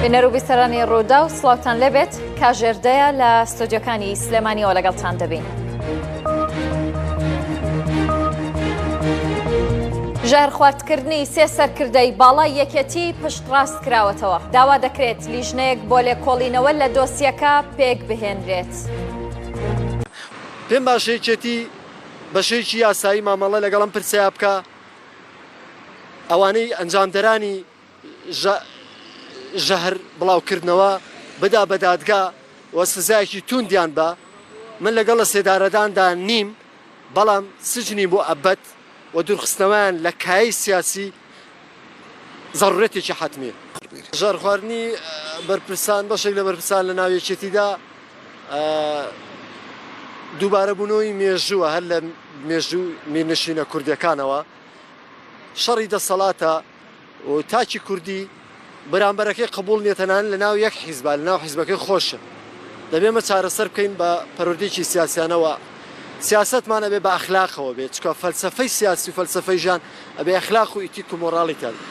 بینەر و بیسەرانی ڕووداو سڵاوتان لێبێت کاژێر دەیە لە ستۆدیۆکانی سلێمانیەوە لەگەڵتان دەبین. ژەهرخواردکردنی سێ سەرکردەی باڵای یەکێتی پشتڕاست کراوەتەوە، داوا دەکرێت لیژنەیەک بۆ لێکۆڵینەوە لە دۆسیەکە پێک بهێنرێت. پێم باشە یەکێتی بە شێوەیەکی یاسایی مامەڵە لەگەڵ ئەم پرسەیا بکا، ئەوانەی ئەنجامدەرانی ژەهر بڵاوکردنەوە بدا بە دادگا و سزایەکی تووندیان بە، من لەگەڵ لە سێدارەداندا نیم، بەڵام سجنی موئەبەد و دوورخستنەوەیان لە کایەی سیاسی زەڕورەتێکی حەتمیە. ژەهرخواردنی بەرپرسان، بەشێک لە بەرپرسان لە ناو یەکێتیدا دووبارەبوونەوەی مێژووە، هەر لە مێژوو میرنشینە کوردیەکانەوە شەڕی دەسەڵاتە و تاکی کوردی بەرامبەرەکەی قبوڵ نیە تەنانەت لە ناو یەک حیزبا لە ناو حیزبەکەی خۆشە دەبێ ئێمە چارەسەر بکەین بە پەروەردەیەکی سیاسیانەوە سیاسەتمان ئەبێ بە ئەخلاقەوە بێت چونکە فەلسەفەی سیاسی و فەلسەفەی ژیان ئەبێ ئەخلاق و ئیتیک و مۆڕاڵی تیا بێت.